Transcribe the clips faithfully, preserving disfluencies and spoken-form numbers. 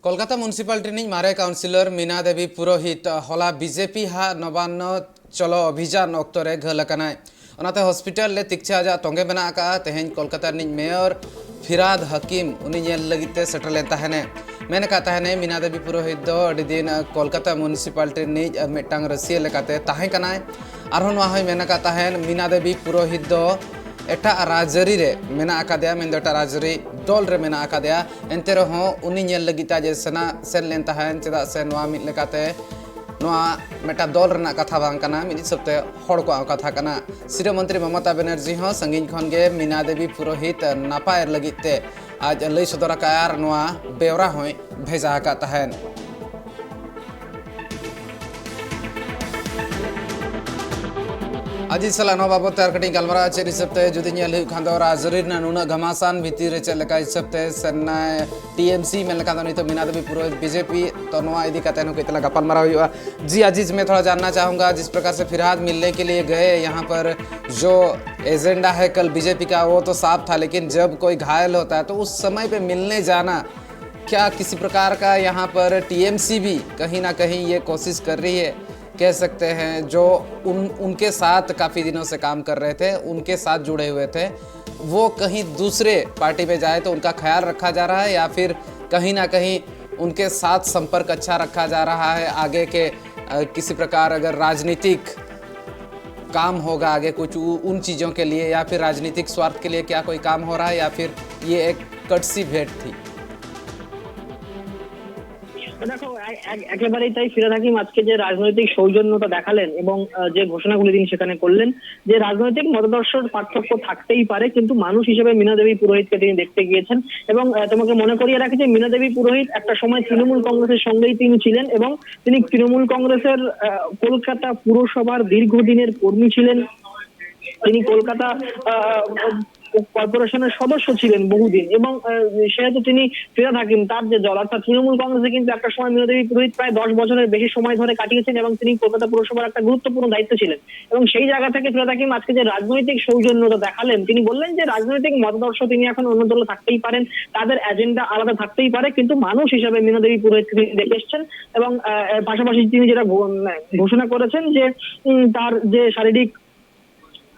ᱠᱳᱞᱠᱟᱛᱟ ᱢᱩᱱᱥᱤᱯᱟᱞᱤᱴᱤ ᱨᱤᱱᱤᱡ ᱢᱟᱨᱮ ᱠᱟᱣᱩᱱᱥᱤᱞᱚᱨ ᱢᱤᱱᱟ ᱫᱮᱵᱤ ᱯᱩᱨᱳᱦᱤᱛ ᱦᱚᱞᱟ ᱵᱤᱡᱮᱯᱤ ᱦᱟᱜ ᱱᱚᱵᱟᱱᱱᱚ ᱪᱚᱞᱚ ᱚᱵᱷᱤᱡᱟᱱ ᱚᱠᱛᱚ ᱨᱮ ᱜᱷᱟᱹᱞ ᱟᱠᱟᱱᱟᱭ᱾ ᱚᱱᱟᱛᱮ ᱦᱚᱥᱯᱤᱴᱟᱞ ᱨᱮ ᱛᱤᱠᱪᱷᱟ ᱟᱡᱟᱜ ᱛᱚᱸᱜᱮ ᱢᱮᱱᱟᱜ ᱟᱠᱟᱫᱼᱟ᱾ ᱛᱮᱦᱮᱧ ᱠᱳᱞᱠᱟᱛᱟ ᱨᱤᱱᱤᱡ ᱢᱮᱭᱚᱨ ᱯᱷᱤᱨᱦᱟᱫ ᱦᱟᱠᱤᱢ ᱩᱱᱤ ᱧᱮᱞ ᱞᱟᱹᱜᱤᱫ ᱛᱮ ᱥᱮᱴᱮᱨ ᱞᱮᱱ ᱛᱟᱦᱮᱱᱮ᱾ ᱢᱮᱱ ᱟᱠᱟᱫ ᱛᱟᱦᱮᱱᱮ, ᱢᱤᱱᱟ ᱫᱮᱵᱤ ᱯᱩᱨᱳᱦᱤᱛ ᱫᱚ ᱟᱹᱰᱤ ᱫᱤᱱ ᱠᱳᱞᱠᱟᱛᱟ ᱢᱩᱱᱥᱤᱯᱟᱞᱤᱴᱤ ᱨᱤᱱᱤᱡ ᱢᱤᱫᱴᱟᱝ ᱨᱟᱹᱥᱤᱭᱟᱹ ᱞᱮᱠᱟᱛᱮ ᱛᱟᱦᱮᱸ ᱠᱟᱱᱟᱭ᱾ ᱟᱨᱦᱚᱸ ᱱᱚᱣᱟ ᱦᱚᱸᱭ ᱢᱮᱱ ᱟᱠᱟᱫ ᱛᱟᱦᱮᱱ, ᱢᱤᱱᱟ ᱫᱮᱵᱤ ᱯᱩᱨᱳᱦᱤᱛ ᱫᱚ ᱮᱴᱟᱜ ᱨᱟᱡᱽᱟᱹᱨᱤ ᱨᱮ ᱢᱮᱱᱟᱜ ᱟᱠᱟᱫᱮᱭᱟ, ᱢᱮᱱᱫᱚ ᱮᱴᱟᱜ ᱨᱟᱡᱽᱟᱹᱨᱤ ᱫᱚᱞ ᱨᱮ ᱢᱮᱱᱟᱜ ᱟᱠᱟᱫᱮᱭᱟ᱾ ᱮᱱᱛᱮ ᱨᱮᱦᱚᱸ ᱩᱱᱤ ᱧᱮᱞ ᱞᱟᱹᱜᱤᱫ ᱛᱮ ᱟᱡ ᱮ ᱥᱮᱱᱟ-, ᱥᱮᱱ ᱞᱮᱱ ᱛᱟᱦᱮᱱ, ᱪᱮᱫᱟᱜ ᱥᱮ ᱱᱚᱣᱟ ᱢᱤᱫ ᱞᱮᱠᱟᱛᱮ ᱱᱚᱣᱟ ᱢᱤᱫᱴᱟᱝ ᱫᱚᱞ ᱨᱮᱱᱟᱜ ᱠᱟᱛᱷᱟ ᱵᱟᱝ ᱠᱟᱱᱟ, ᱢᱤᱫ ᱦᱤᱥᱟᱹᱵ ᱛᱮ ᱦᱚᱲ ᱠᱚᱣᱟᱜ ᱠᱟᱛᱷᱟ ᱠᱟᱱᱟ᱾ ᱥᱤᱨᱟᱹ ᱢᱚᱱᱛᱨᱤ ᱢᱚᱢᱚᱛᱟ ᱵᱮᱱᱟᱨᱡᱤ ᱦᱚᱸ ᱥᱟᱺᱜᱤᱧ ᱠᱷᱚᱱ ᱜᱮ ᱢᱤᱱᱟ ᱫᱮᱵᱤ ᱯᱩᱨᱳᱦᱤᱛ ᱱᱟᱯᱟᱭ ᱞᱟᱹᱜᱤᱫ ᱛᱮ ᱟᱡ ᱞᱟᱹᱭ ᱥᱚᱫᱚᱨ ᱟᱠᱟᱫᱼᱟ ᱟᱨ ᱱᱚᱣᱟ ᱵᱮᱣᱨᱟ ᱦᱚᱸᱭ ᱵᱷᱮᱡᱟ ᱟᱠᱟᱫ ᱛᱟᱦᱮᱸᱫ᱾ ᱟᱡᱤᱡ ᱥᱟᱞᱟᱜ ᱱᱚᱣᱟ ᱵᱟᱵᱚᱛ ᱛᱮ ᱟᱨ ᱠᱟᱹᱴᱤᱡ ᱜᱟᱞᱢᱟᱨᱟᱣ, ᱪᱮᱫ ᱦᱤᱥᱟᱹᱵ ᱛᱮ ᱡᱩᱫᱤ ᱧᱮᱞ ᱦᱩᱭᱩᱜ ᱠᱷᱟᱱ ᱫᱚ ᱨᱟᱡᱽᱟᱹᱨᱤ ᱨᱮᱱᱟᱜ ᱱᱩᱱᱟᱹᱜ ᱜᱷᱟᱢᱟᱥᱟᱱ ᱵᱷᱤᱛᱤᱨ ᱨᱮ ᱪᱮᱫ ᱞᱮᱠᱟ ᱦᱤᱥᱟᱹᱵ ᱛᱮ ᱥᱮᱱᱟᱭ ᱴᱤ ᱮᱢ ᱥᱤ ᱢᱮᱱ ᱞᱮᱠᱷᱟᱱ ᱫᱚ ᱱᱤᱛᱚᱜ ᱢᱤᱱᱟ ᱫᱮᱵᱤ ᱯᱩᱨᱳᱦᱤᱛ ᱵᱤᱡᱮᱯᱤ, ᱛᱚ ᱱᱚᱣᱟ ᱤᱫᱤ ᱠᱟᱛᱮ ᱦᱚᱸ ᱠᱟᱹᱡ ᱛᱟᱞᱟᱝ ᱜᱟᱯᱟᱞ ᱢᱟᱨᱟᱣ ᱦᱩᱭᱩᱜᱼᱟ᱾ जी अजीज, मैं थोड़ा जानना चाहूँगा, जिस प्रकार से फिरहाद मिलने के लिए गए, यहाँ पर जो एजेंडा है कल बीजेपी का, वो तो साफ था, लेकिन जब कोई घायल होता है तो उस समय पे मिलने जाना, क्या किसी प्रकार का यहाँ पर टीएमसी भी कहीं ना कहीं ये कोशिश कर रही है, कह सकते हैं, जो उन उनके साथ काफ़ी दिनों से काम कर रहे थे, उनके साथ जुड़े हुए थे, वो कहीं दूसरे पार्टी में जाए तो उनका ख्याल रखा जा रहा है या फिर कहीं ना कहीं उनके साथ संपर्क अच्छा रखा जा रहा है? आगे के अ, किसी प्रकार अगर राजनीतिक काम होगा आगे कुछ उ-, उन चीज़ों के लिए या फिर राजनीतिक स्वार्थ के लिए क्या कोई काम हो रहा है या फिर ये एक कटसी भेंट थी? দেখো, এ- এ- একেবারেই তাই। ফিরহাদ হাকিম আজকে যে রাজনৈতিক সৌজন্যতা দেখালেন এবং আহ, যে ঘোষণাগুলি তিনি সেখানে করলেন, যে রাজনৈতিক মতাদর্শের পার্থক্য থাকতেই পারে, কিন্তু মানুষ হিসেবে মিনা দেবী পুরোহিতকে তিনি দেখতে গিয়েছেন। এবং আহ, তোমাকে মনে করিয়ে রাখি যে মিনা দেবী পুরোহিত একটা সময় তৃণমূল কংগ্রেসের সঙ্গেই তিনি ছিলেন এবং তিনি তৃণমূল কংগ্রেসের আহ, কলকাতা পুরসভার দীর্ঘদিনের কর্মী ছিলেন। তিনি কলকাতা আহ, কর্পোরেশনের সদস্য ছিলেন বহুদিন, এবং আহ, সেহেতু তিনি ফিরহাদ হাকিম, তার যে দল অর্থাৎ তৃণমূল কংগ্রেসে কিন্তু একটা সময় মীনা দেবী পুরোহিত প্রায় দশ বছরের বেশি সময় ধরে কাটিয়েছেন এবং তিনি কলকাতা পুরসভার একটা গুরুত্বপূর্ণ দায়িত্ব ছিলেন। এবং সেই জায়গা থেকে ফিরহাদ হাকিম আজকে যে রাজনৈতিক সৌজন্যতা দেখালেন, তিনি বললেন যে রাজনৈতিক মতাদর্শ তিনি এখন অন্য দলে থাকতেই পারেন, তাদের এজেন্ডা আলাদা থাকতেই পারে, কিন্তু মানুষ হিসেবে মীনা দেবী পুরোহিতকে তিনি দেখে এসছেন। এবং আহ, পাশাপাশি তিনি যেটা ঘো- উম, ঘোষণা করেছেন যে উম, তার যে শারীরিক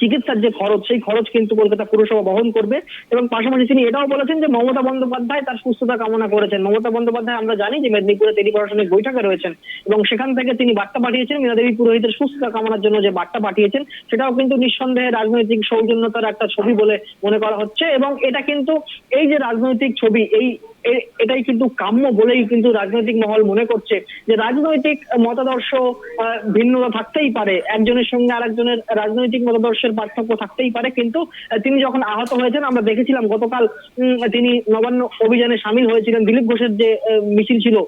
চিকিৎসার যে খরচ, সেই খরচ কিন্তু কলকাতা পুরসভা বহন করবে। এবং পাশাপাশি তিনি এটাও বলেছেন যে মমতা বন্দ্যোপাধ্যায় তার সুস্থতা কামনা করেছেন। মমতা বন্দ্যোপাধ্যায়, আমরা জানি যে মেদিনীপুরে টেলি প্রশাসনিক বৈঠকে রয়েছেন এবং সেখান থেকে তিনি বার্তা পাঠিয়েছেন মীনা দেবী পুরোহিতের সুস্থতা কামনার জন্য যে বার্তা পাঠিয়েছেন, সেটাও কিন্তু নিঃসন্দেহে রাজনৈতিক সৌজন্যতার একটা ছবি বলে মনে করা হচ্ছে। এবং এটা কিন্তু, এই যে রাজনৈতিক ছবি, এই এ- এটাই কিন্তু কাম্য বলেই কিন্তু রাজনৈতিক মহল মনে করছে যে রাজনৈতিক মতাদর্শ আহ, ভিন্নতা থাকতেই পারে, একজনের সঙ্গে আরেকজনের রাজনৈতিক মতাদর্শের পার্থক্য থাকতেই পারে, কিন্তু আহ, তিনি যখন আহত হয়েছেন, আমরা দেখেছিলাম গতকাল উম, তিনি নবান্ন অভিযানে সামিল হয়েছিলেন, দিলীপ ঘোষের যে আহ, মিছিল ছিল,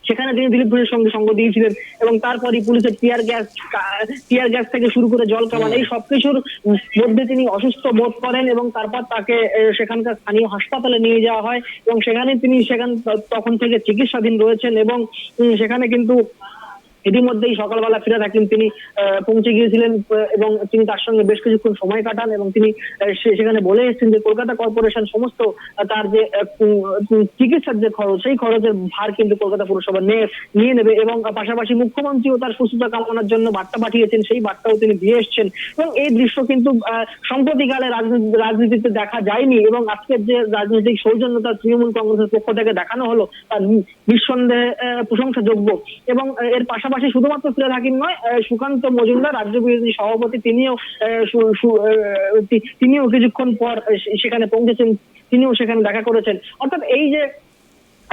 সেখানে তিনি দিলীপ ঘোষের সঙ্গে সঙ্গ দিয়েছিলেন এবং তারপরই পুলিশের টিয়ার গ্যাস, টিয়ার গ্যাস থেকে শুরু করে জল কামান, এই সবকিছুর মধ্যে তিনি অসুস্থ বোধ করেন এবং তারপর তাকে আহ, সেখানকার স্থানীয় হাসপাতালে নিয়ে যাওয়া হয় এবং সেখানে তিনি সেখান তখন থেকে চিকিৎসাধীন রয়েছেন। এবং উম, সেখানে কিন্তু ইতিমধ্যেই সকালবেলা ফিরহাদ হাকিম তিনি আহ, পৌঁছে গিয়েছিলেন আহ, এবং তিনি তার সঙ্গে বেশ কিছুক্ষণ সময় কাটান এবং তিনি আহ, সে- সেখানে বলে এসেছেন যে কলকাতা কর্পোরেশন সমস্ত আহ, তার যে আহ, উম, উম, চিকিৎসার যে খরচ, সেই খরচের ভার কিন্তু কলকাতা পুরসভা নিয়ে নিয়ে নেবে। এবং পাশাপাশি মুখ্যমন্ত্রীও তার সুস্থতা কামনার জন্য বার্তা পাঠিয়েছেন, সেই বার্তাও তিনি দিয়ে এসেছেন। এবং এই দৃশ্য কিন্তু আহ, সম্প্রতিকালে রাজনীতি- রাজনীতিতে দেখা যায়নি এবং আজকের যে রাজনৈতিক সৌজন্যতা তৃণমূল কংগ্রেসের পক্ষ থেকে দেখানো হলো, তা নি- নিঃসন্দেহে আহ, প্রশংসাযোগ্য। এবং আহ, এর পাশাপাশি শুধুমাত্র ফিরহাদ হাকিম নয়, আহ, সুকান্ত মজুমদার, রাজ্য বিরোধী সভাপতি, তিনিও আহ, সু- সু- আহ, তি- তিনিও কিছুক্ষণ পর আহ, সে- সেখানে পৌঁছেছেন, তিনিও সেখানে দেখা করেছেন। অর্থাৎ এই যে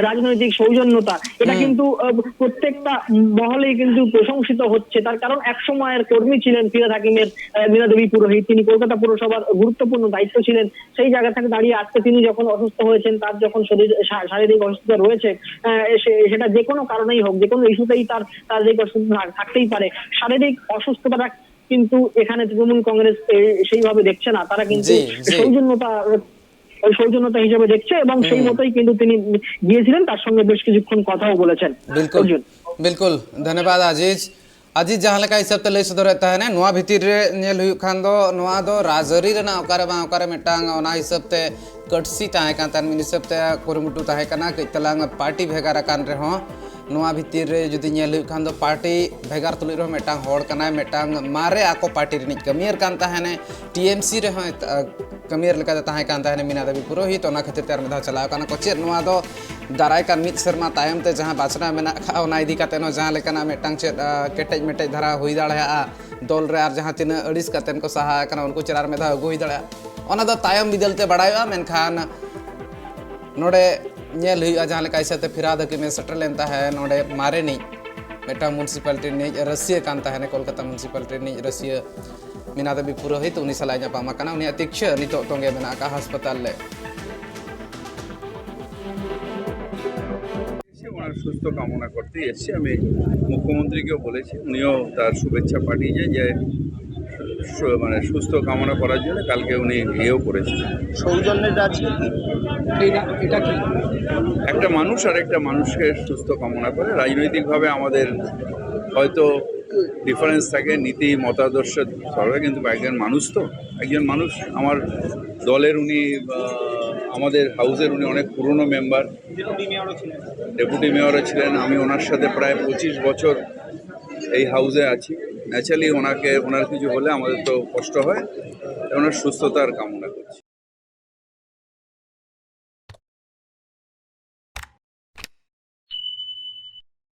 রাজনৈতিক সৌজন্যতা, এটা কিন্তু আহ, প্রত্যেকটা মহলেই কিন্তু প্রশংসিত হচ্ছে। তার কারণ এক সময়ের কর্মী ছিলেন ফিরহাদ হাকিমের আহ, মীনা দেবী পুরোহিত, তিনি কলকাতা পুরসভার গুরুত্বপূর্ণ দায়িত্ব ছিলেন। সেই জায়গা থেকে দাঁড়িয়ে আজকে তিনি যখন অসুস্থ হয়েছেন, তার যখন শরীর শা- শারীরিক অসুস্থতা রয়েছে, আহ, সে- সেটা যে কোনো কারণেই হোক, যে কোনো ইস্যুতেই তার শারীরিক অসুস্থতা থাক- থাকতেই পারে। শারীরিক অসুস্থতাটা কিন্তু এখানে তৃণমূল কংগ্রেস এ, সেইভাবে দেখছে না। তারা কিন্তু জি, জি। সৌজন্যতা, ওই সৌজন্যতা হিসেবে দেখছে এবং সেই মতোই কিন্তু তিনি গিয়েছিলেন, তার সঙ্গে বেশ কিছুক্ষণ কথাও বলেছেন। ᱵᱤᱞᱠᱩᱞ᱾ ᱚᱨᱡᱩᱱ᱾ ᱵᱤᱞᱠᱩᱞ᱾ ᱫᱷᱚᱱᱭᱚᱵᱟᱫ ᱟᱡᱤᱡ᱾ ᱟᱡᱤᱡ ᱡᱟᱦᱟᱸ ᱞᱮᱠᱟ ᱦᱤᱥᱟᱹᱵ ᱛᱮ ᱞᱟᱹᱭ ᱥᱚᱫᱚᱨᱮᱫ ᱛᱟᱦᱮᱱᱟ, ᱱᱚᱣᱟ ᱵᱷᱤᱛᱤᱨ ᱨᱮ ᱧᱮᱞ ᱦᱩᱭᱩᱜ ᱠᱷᱟᱱ ᱫᱚ ᱱᱚᱣᱟ ᱫᱚ ᱨᱟᱡᱽᱟᱹᱨᱤ ᱨᱮᱱᱟᱜ ᱚᱠᱟᱨᱮ ᱵᱟᱝ ᱚᱠᱟᱨᱮ ᱢᱤᱫᱴᱟᱝ ᱚᱱᱟ ᱦᱤᱥᱟᱹᱵ ᱛᱮ ᱠᱟᱹᱴᱥᱤ ᱛᱟᱦᱮᱸ ᱠᱟᱱ ᱛᱟᱦᱮᱱ, ᱢᱤᱫ ᱦᱤᱥᱟᱹᱵ ᱛᱮ ᱠᱩᱨᱩᱢᱩᱴᱩ ᱛᱟᱦᱮᱸ ᱠᱟᱱᱟ᱾ ᱠᱟᱹᱡ ᱛᱟᱞᱟᱝ ᱯᱟᱨᱴᱤ ᱵᱷᱮᱜᱟᱨ ᱟᱠᱟᱱ ᱨᱮᱦᱚᱸ ᱱᱚᱣᱟ ᱵᱷᱤᱛᱤᱨ ᱨᱮ ᱡᱩᱫᱤ ᱧᱮᱞ ᱦᱩᱭᱩᱜ ᱠᱷᱟᱱ ᱫᱚ ᱯᱟᱨᱴᱤ ᱵᱷᱮᱜᱟᱨ ᱛᱩᱞᱩᱡ ᱨᱮᱦᱚᱸ ᱢᱤᱫᱴᱟᱝ ᱦᱚᱲ ᱠᱟᱱᱟᱭ, ᱢᱤᱫᱴᱟᱝ ᱢᱟᱨᱮ ᱟᱠᱚ ᱯᱟᱨᱴᱤ ᱨᱤᱱᱤᱡ ᱠᱟᱹᱢᱤᱭᱟᱹᱨ ᱠᱟᱱ ᱛᱟᱦᱮᱱᱮ, ᱴᱤ ᱮᱢ ᱥᱤ ᱨᱮᱦᱚᱸ ᱠᱟᱹᱢᱤᱭᱟᱹᱨ ᱞᱮᱠᱟᱛᱮ ᱛᱟᱦᱮᱸ ᱠᱟᱱ ᱛᱟᱦᱮᱱᱟ ᱢᱤᱱᱟ ᱫᱮᱵᱤ ᱯᱩᱨᱳᱦᱤᱛ᱾ ᱚᱱᱟ ᱠᱷᱟᱹᱛᱤᱨ ᱛᱮ ᱟᱨ ᱢᱤᱫ ᱫᱷᱟᱣ ᱪᱟᱞᱟᱣ ᱠᱟᱱᱟ ᱠᱚ᱾ ᱪᱮᱫ ᱱᱚᱣᱟ ᱫᱚ ᱫᱟᱨᱟᱭ ᱠᱟᱱ ᱢᱤᱫ ᱥᱮᱨᱢᱟ ᱛᱟᱭᱚᱢ ᱛᱮ ᱡᱟᱦᱟᱸ ᱵᱟᱪᱷᱱᱟᱣ ᱢᱮᱱᱟᱜ ᱟᱠᱟᱫ, ᱚᱱᱟ ᱤᱫᱤ ᱠᱟᱛᱮ ᱦᱚᱸ ᱡᱟᱦᱟᱸ ᱞᱮᱠᱟᱱᱟᱜ ᱢᱤᱫᱴᱟᱝ ᱪᱮᱫ ᱟᱸ, ᱠᱮᱴᱮᱡ ᱢᱮᱴᱮᱡ ᱫᱷᱟᱨᱟ ᱦᱩᱭ ᱫᱟᱲᱮᱭᱟᱜᱼᱟ, ᱫᱚᱞ ᱨᱮ ᱟᱨ ᱡᱟᱦᱟᱸ ᱛᱤᱱᱟᱹᱜ ᱟᱹᱲᱤᱥ ᱠᱟᱛᱮ ᱠᱚ ᱥᱟᱦᱟ ᱟᱠᱟᱱᱟ ᱩᱱᱠᱩ ᱪᱮᱛᱟᱱ ᱟᱨ ᱢᱤᱫ ᱫᱷᱟᱣ ᱟᱹᱜᱩ ᱦᱩᱭ ᱫᱟᱲᱮᱭᱟᱜᱼᱟ, ᱚᱱᱟ ᱫᱚ ᱛᱟᱭᱚᱢ ᱵᱤᱫᱟᱹᱞ ᱛᱮ ᱵᱟᱲᱟᱭᱚᱜᱼᱟ᱾ ᱢᱮᱱᱠᱷᱟᱱ ᱱᱚᱰᱮ ᱧᱮᱞ ᱦᱩᱭᱩᱜᱼᱟ, ᱡᱟᱦᱟᱸ ᱞᱮᱠᱟ ᱦᱤᱥᱟᱹᱵ ᱛᱮ ᱯᱷᱤᱨᱦᱟᱫ ᱦᱟᱹᱠᱤᱢᱮ ᱥᱮᱴᱮᱨ ᱞᱮᱱ ᱛᱟᱦᱮᱸᱫ ᱱᱚᱰᱮ ᱢᱟᱨᱮᱱᱤᱡ ᱢᱤᱫᱴᱟᱝ ᱢᱩᱱᱥᱤᱯᱟᱞᱤᱴᱤ ᱨᱤᱱᱤᱡ ᱨᱟᱹᱥᱤᱭᱟᱹ ᱠᱟᱱ ᱛᱟᱦᱮᱱᱟ, ᱠᱳᱞᱠᱟᱛᱟ ᱢᱩᱱᱥᱤᱯᱟᱞᱤᱴᱤ ᱨᱤᱱᱤᱡ ᱨᱟᱹᱥᱤᱭᱟᱹ ᱢᱤᱱᱟ ᱫᱮᱵᱤ ᱯᱩᱨᱳᱦᱤᱛ, ᱩᱱᱤ ᱥᱟᱞᱟᱜ ᱧᱟᱯᱟᱢ ᱟᱠᱟᱱᱟ᱾ ᱩᱱᱤᱭᱟᱜ ᱛᱤᱠᱪᱷᱟᱹ ᱱᱤᱛᱚᱜ ᱛᱚᱸᱜᱮ ᱢᱮᱱᱟᱜ ᱟᱠᱟᱫ ᱦᱟᱥᱯᱟᱛᱟᱞ ᱨᱮ᱾ ওনার সুস্থ কামনা করতেই এসেছি। আমি মুখ্যমন্ত্রীকেও বলেছি, উনিও তার শুভেচ্ছা পাঠিয়েছেন যে সু- মানে সুস্থ কামনা করার জন্য কালকে উনি ইয়েও করেছেন। সৌজন্যের রাজনীতি, এটা কি? একটা মানুষ আর একটা মানুষকে সুস্থ কামনা করে। রাজনৈতিকভাবে আমাদের হয়তো ডিফারেন্স থাকে, নীতি মতাদর্শ তর্কে, কিন্তু একজন মানুষ তো, একজন মানুষ। আমার দলের উনি আহ, আমাদের হাউসের উনি অনেক পুরনো মেম্বার, ডেপুটি মেয়রও ছিলেন। আমি ওনার সাথে প্রায় পঁচিশ বছর এই হাউসে আছি। ন্যাচারালি ওনাকে, ওনার কিছু হলে আমাদের তো কষ্ট হয়। ওনার সুস্থতার কামনা করছি।